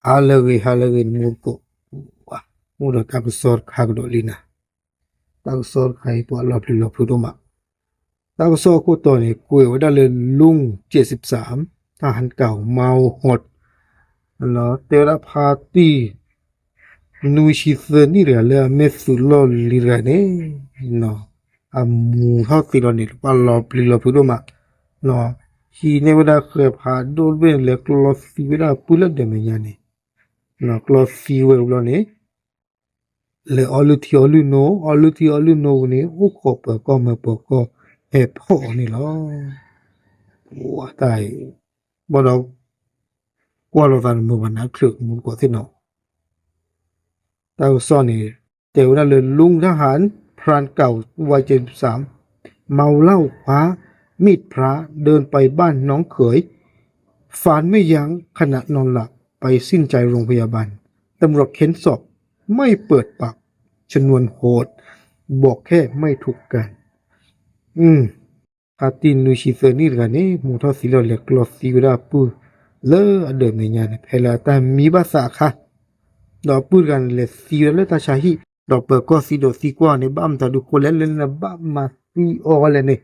ဟါလၢအဂ့ၤ ဟါလၢအဂ့ၤ နမူတကိး, အိၣ်ဒီးတၢ်ကစီၣ်တခါကဒီးလံနၤ, တၢ်ကစီၣ်တခါအံၤ ပှၤလီၤပျံၤလီၤဖုးဒိၣ်မး, တၢ်ကစီၣ်အခိၣ်တီန့ၣ် ကွဲးဝဲဒၣ်လၢ လူင်း เจ็ดสิบสาม ทหารเก่า เมาหด တဲဝဲဒၣ်ဖါတံၢ် နွံဆံသၢနံၣ်တဂၤ လၢအမ့ၢ်သုးလီၢ်လံၤတဂၤန့ၣ် အမူထီၣ်သံလီၤန့ၣ် ပှၤလီၤပျံၤလီၤဖုးဒိၣ်မး, ဟံးန့ၢ်ဝဲဒၣ်ဃဲၤဖးဒိၣ်တဘ့ၣ်န့ၣ် လဲၤကျီသံဝဲဒၣ်ပုၢ်လၢဒၢးမဲာ်ညါန့ၣ်, ကျီသံဝဲဘျီန့ၣ် လဲၤအီလုၢ်ထံအီလုၢ်နိ, အီလုၢ်ထံအီလုၢ်နိဝံၤန့ၣ် အိၣ်ခိးပၢၤကီၢ်မၢပၢၤကီၢ်ဟဲဖီၣ်အီၤန့ၣ်လီၤ. တၢ်အံၤ ဘၣ်ဒီး ကွၢ်လိာ်သးတမုာ်ဘၣ်န့ၣ် ချုးမူတကိးသ့ၣ်နီၤ တၢ်ကစီၣ်န့ၣ် တဲဝဲဒၣ်လၢ ลุงทหารพรานเก่าวัยเจ็ดสิบสาม เมาเหล้าคว้ามีดพระเดินไปบ้านน้องเขย ฟันไม่ยั้งขณะนอนหลับ ไปสิ้นใจโรงพยาบาล ตำรวจเค้นสอบ ไม่เปิดปาก ชนวนโหด บอกแค่ไม่ถูกกัน ဖါတံၢ် နွံဆံသၢနံၣ်တဂၤန့ၣ် မူထီၣ်သံလီၤ လဲၤကျီသံဝဲဒၣ်အပုၢ်လၢအဒၢးမဲာ်ညါန့ၣ် ဖဲလၢအတၢ်မံဘၣ်သးအခါ, ဒီးအပုၢ်တဂၤန့ၣ် လဲၤသံဝဲဒၣ်လၢတၢ်ဆါဟံၣ်, ဒီးပၢၤကီၢ်သံဒိးသံကွၢ်န့ၣ် ဘၣ်မတၤဒုးဃိလဲၣ်လၢနဘၣ်မၤသံအီၤဝဲလဲၣ်န့ၣ်,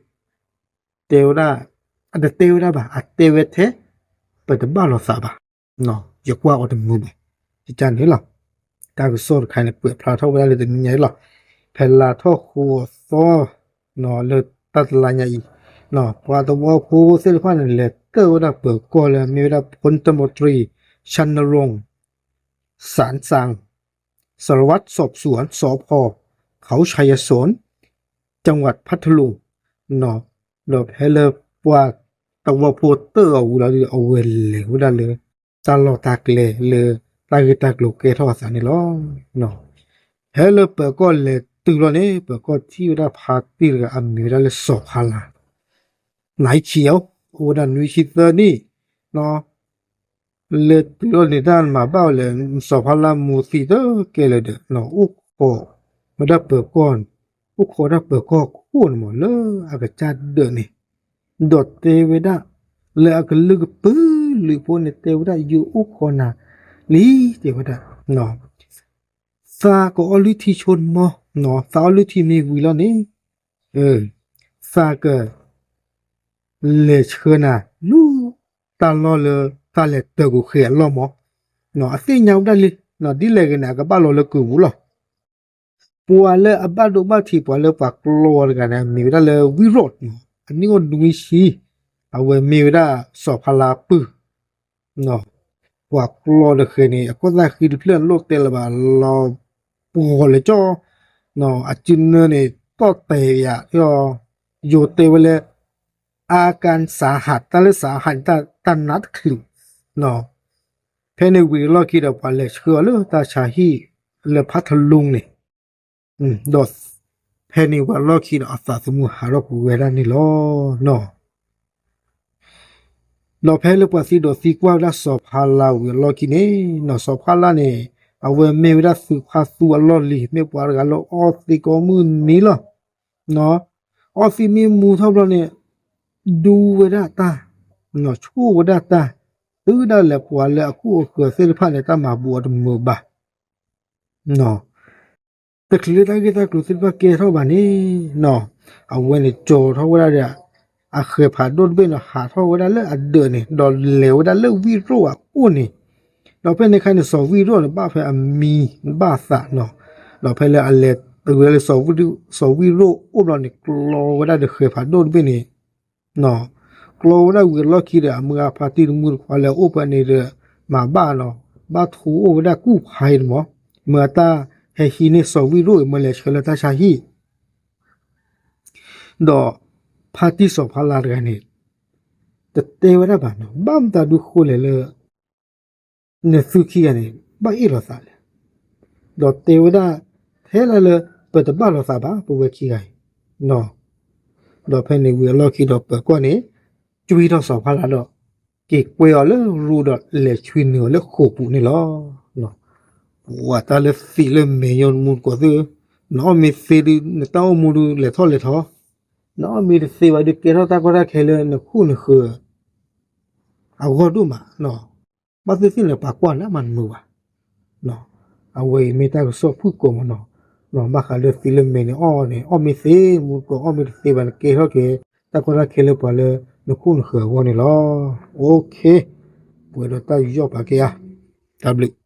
တဲဝဲဒၣ်, အတတဲဝဲဒၣ်ဘၣ်, အတဲဝဲထဲ ပတဘၣ်လိာ်သးဘၣ်, ယကွၢ်အီၤတမုာ်ဘၣ်, ကန့ၣ်လီၤ. တၢ်ကစီၣ်တခါန့ၣ် ကွဲးဖျါထီၣ်ဝဲဒၣ်လၢတနံၤညါအံၤလီၤ. ဖဲလါထီၣ်ဃိးသီ လၢတၢ်တလါညါအံၤ, ပှၤသဝီဖိသ့ၣ်တဖၣ်န့ၣ် လဲၤတၢၢ်ဝဲဒၣ်ပၢၤကီၢ်လၢအမ့ၢ်ဝဲဒၣ် พลตำรวจตรี ชัยนรงค์ แสนสาง สารวัตรสอบสวน สภ เขาชัยสน จังหวัดพัทลุง ဒီးဖဲလၢပှၤသဝီဖိတၢၢ်အီၤဝံၤလီၤဒီး အဝဲလဲၤဝဲဒၣ်လၢ တၢ်လီၢ်တၢ်ကျဲလၢ တၢ်ဂ့ၢ်တၢ်ကျိၤကဲထီၣ်အသးန့ၣ်လီၤ. ဖဲလၢပၢၤကီၢ်လဲၤတုၤလီၤန့ၣ် ပၢၤကီၢ်ထံၣ်ဝဲဒၣ်ဖါတံၢ်တဂၤအမံၤဝဲဒၣ်လၢစီၤဖါလါ နံၣ်ခံအီၤ အိၣ်ဝဲဒၣ်နွံဆံသၢနံၣ်, လဲၤတုၤလီၤန့ၣ် တၢ်မၤဘၣ်ဝဲလဲၣ်, စီၤဖါလါမူသံတကဲလၢၤဒီး အိၣ်ခိးဝဲဒၣ်ပၢၤကီၢ်, အိၣ်ခိးဝဲဒၣ်ပၢၤကီၢ်ခိၣ်န့ၣ်မး လၢအကစၢ်ဒၢးန့ၣ်, ဒီးတဲဝဲဒၣ် လၢအကလုၢ်ကပုာ်လုာ်ဖိန့ၣ် တဲဝဲဒၣ် ယအိၣ်ခိးနၤလံ တဲဝဲဒၣ် သးကအီလုၢ်ထံဆိနမီ, သးအီလုၢ်ထံမ့ၢ်ဝံၤလီၤန့ၣ်, သးက လဲၤဆှၢနၤ လၢတၢ်လီၢ်လၢ တၢ်လဲၤတၢၤကီၢ်ဃဲၤအလီၢ်မီ, အသ့ၣ်ညါဝဲဒၣ်လံ, ဒ်လဲၣ်ဂ့ၤန့ၣ် အကဘၣ်လီၤလၢကုၢ်ပူၤလီၤ. ပှၤလၢအဘၣ်ဒိဘၣ်ထံး ပှၤလၢပှၤကျီတဂၤန့ၣ် အမံၤဝဲဒၣ်လၢ ဝံရိၣ်, အနံၣ်အိၣ်နွံဆံ, အဝဲမ့ၢ်ဝဲဒၣ်စီၤဖါလါပုၢ် ပှၤကျီတဃဲၤန့ၣ် အခိၣ်သၣ်ဃံတဖျၢၣ်လိၣ်တဲလၢၤဘၣ်လီၤ, ပှီၤလဲၤကၠီ, အစုနၢန့ၣ် တီၣ်တဲာ်ယၤ, ယိၤတဲဝဲလၢ အါကၢၣ်စးဟး, တၢ်လၢစးဟးန့ၣ် တၢ်နါတချုး, ဖဲန့ၣ်ဝံၤအလီၢ်ခံဒီး ပှၤလဲၤဆှၢအီၤလၢတၢ်ဆါဟံၣ်လၢဖးထလူန့ၣ်, ဒီးဖဲန့ၣ်ဝံၤအလီၢ်ခံဒီး အသးသမူဟးထီၣ်ကွံာ်ဝဲဒၣ်န့ၣ်လီၤ. ဒီးဖဲလၢပှၤသံဒိးသံကွၢ်ဝဲဒၣ်စီၤဖါလါဝံၤအလီၢ်ခံန့ၣ်, စီၤဖါလါန့ၣ် အဝဲမ့ၢ်ဝဲဒၣ်သုးဖါသူအလီၢ်လံၤ, မ့ၢ်ပှၤတဂၤလၢအီသံးကိးမုၢ်နံၤလီၤ. အီသံးမ့ၢ်မူထီၣ်ဘျီန့ၣ် ဒူဝဲဒၣ်တၢ်, ဆိၣ်ဝဲဒၣ်တၢ်, တုၤဒၣ်လဲာ်ပှၤလၢအခိၣ်အဃၢၤသ့ၣ်တဖၣ်န့ၣ် တၢ်မၤဘူးအီၤတမုာ်ဘၣ် တချုးလၢတၢ်ဂ့ၢ်တၢ်ကျိၤသ့ၣ်တဖၣ်ကဲထီၣ်ဘၣ်န့ၣ်, အဝဲန့ၣ်ကၠီၤထီၣ်ဝဲဒၣ်ဒီး အဃဲၤဖးဒိၣ်တဘ့ၣ်န့ၣ် ဟးထီၣ်ဝဲဒၣ်လၢအဒၢးန့ၣ် ဒီးလဲၤဝဲဒၣ်လၢဝံရိၣ်အအိၣ်န့ၣ်, ဒီးဖဲန့ၣ်အခါန့ၣ် စီၤဝံရိၣ်န့ၣ် ဘၣ်ဖဲအမံၤဘၣ်သးနီၤ, ဒီးဖဲလၢအလဲၤတုၤဝဲဒၣ်လၢ စီၤဝံရိၣ်အိၣ်ဘျီန့ၣ် ကျီဝဲဒၣ်ဒီးဃဲၤဖးဒိၣ်တဘ့ၣ်န့ၣ် ကျီဝဲဒၣ်ဝံၤအလီၢ်ခံဒီး အမုၢ်ဂၤဖါတံၢ်တမုၢ်တခွါလၢအအိၣ်ဖဲန့ၣ်ဒီး မၤဘၣ်နီၤ, ဘၣ်ထူအိၣ်ဝဲဒၣ်ကူၣ်ဖးအံၤတမး, မ့ၢ်အတၢ်ဟဲဟံးန့ၢ်စီၤဝံရိၣ်အံၤ မ့ၢ်လဲၤဆှၢလၢတၢ်ဆါဟံၣ်, ဒီးဖါတံၢ်စီၤဖါလါတဂၤန့ၣ် တတဲဝဲဒၣ်ဘၣ်နီၤ, ဘၣ်မတၤဒုးဃိလဲၣ်လၢ နသုခံဂၤန့ၣ် ဘၣ်အ့ၣ်လိာ်သးလဲၣ်, ဒီးတဲဝဲဒၣ် ထဲလၢလၢ ပတဘၣ်လိာ်သးဘၣ် ပဝဲခံဂၤအံၤ, ဒီးဖဲန့ၣ်ဝံၤအလီၢ်ခံဒီးပၢၤကီၢ်န့ၣ် ကွံထီၣ်စီၤဖါလါဒီး က့ၤကွဲအီၤလၢရူဒီးလဲၤဆွံနုာ်အီၤလၢဃိာ်ပူၤန့ၣ်လီၤ. ပှၤတၢ်လၢသံးလၢမဲာ်ညါတမူတကိးသ့ၣ်, နအီၣ်မ့ၢ်သ့ဒုး နတၢ်အိၣ်မူဒုးလဲၤထီၣ်လဲၤထီ, နအီၣ်မ့ၢ်တသ့ဘၣ်ဒုးကဲထီၣ်တၢ်ကီတၢ်ခဲလၢနခိၣ်နဃၢၤ အဂီၢ်ဒိၣ်မးနီၤ. ဘၣ်သ့ၣ်သ့ၣ်န့ၣ် ပှၤကွၢ်နၤမၤနမုာ်ဘၣ်. အဝဲအံၤမ့ၢ်တၢ်ကစီၣ်ဖုၣ်ကိာ်မးနီၤ, ဘၣ်ဃးလၢသံလၢမဲာ်န့ၣ် အီၣ်န့ၣ် အီၣ်မ့ၢ်သ့ မူတကိးအီၣ်မ့ၢ်တသ့ဘၣ် နကဲထီၣ်က့ၤ တၢ်ကီတၢ်ခဲလၢပှၤလၢနခိၣ်နဃၢၤအဂီၢ်န့ၣ်လီၤ. အိၣ်ခ့, ပှဲၤဒီးတၢ်ယူးယီၣ်ပာ်ကဲဧါ. တၢ်ဘျုး